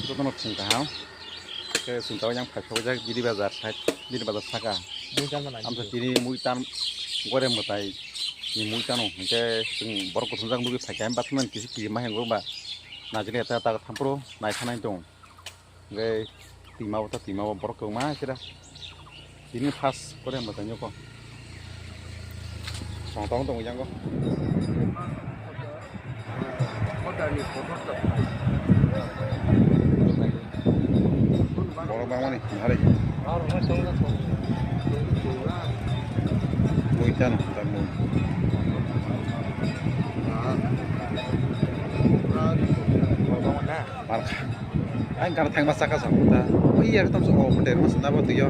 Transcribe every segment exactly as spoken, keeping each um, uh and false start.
Jotono phung kaham. Khe chwng tabuk yang phai sokjak Bidi Bazar side, Bidi Bazar saka. Amsa tini mui tan gore mwtai ni mui tano. Hwnkhe chwng borok kuthumjak nugwi phaikha, hem bathumani kisi kiri ma hwngo ba. Najili eta ta thampro nai thanai tong. Hwnkhe twima bo ta twima bo borok kwbangma sira. Tini first kore mwtai nyoko. Song tong tong yango. Borok bangmani hari. Mui tano ta mui. Borok bangmani na. Markha. Ang gana thangma saka sa ta. Oi yar tam so o hotel mas na ba tuyo.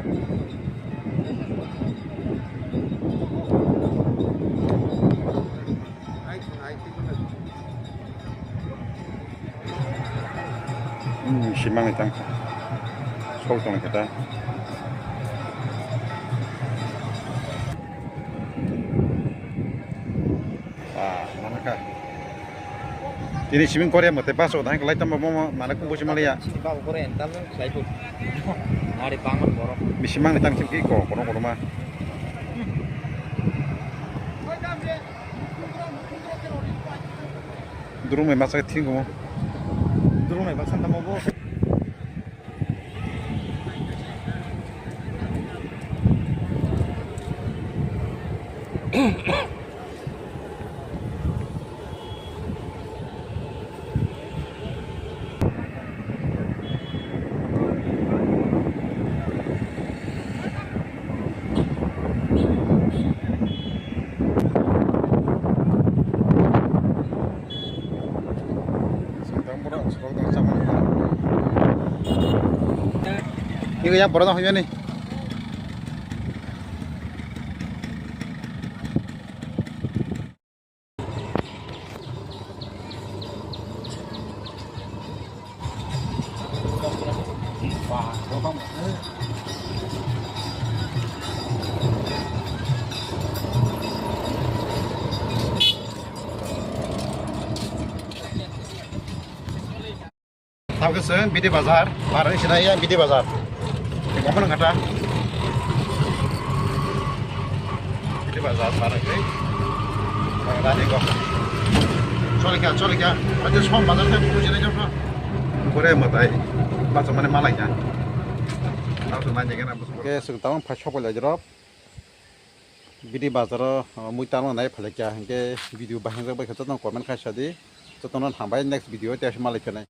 Hmm, simang itang. Sol tong kita. Ah, mana ka? Tini siming Korea mate bus o dai kelai tamo mo mana kumbu si malia. Sini babu Korea entam kelai tu. Nari bangun borok. Misimang ni tang kim ki ko kono kono ma. Durung mai masa thingu mo. Durung mai baksa tamo bo. Ini yang pernah ini. Tabuk se Bidi Bazar, bar ni sina ya Bidi Bazar. Omo nang kata. Bidi Bazar bar ni. Rani ko. Chole kya, chole kya. Aje som bazar te puru jene jopra. Kore matai. Bacha mane malai ya. Tabuk se nai jega na. Ke sung tamang phai sopoi lai drop. Bidi Bazar o mui tamo nai phalai kya. Ke video bahang jak bai kha jotono comment khai sadi. Jotono hambai next video te malai kya nai.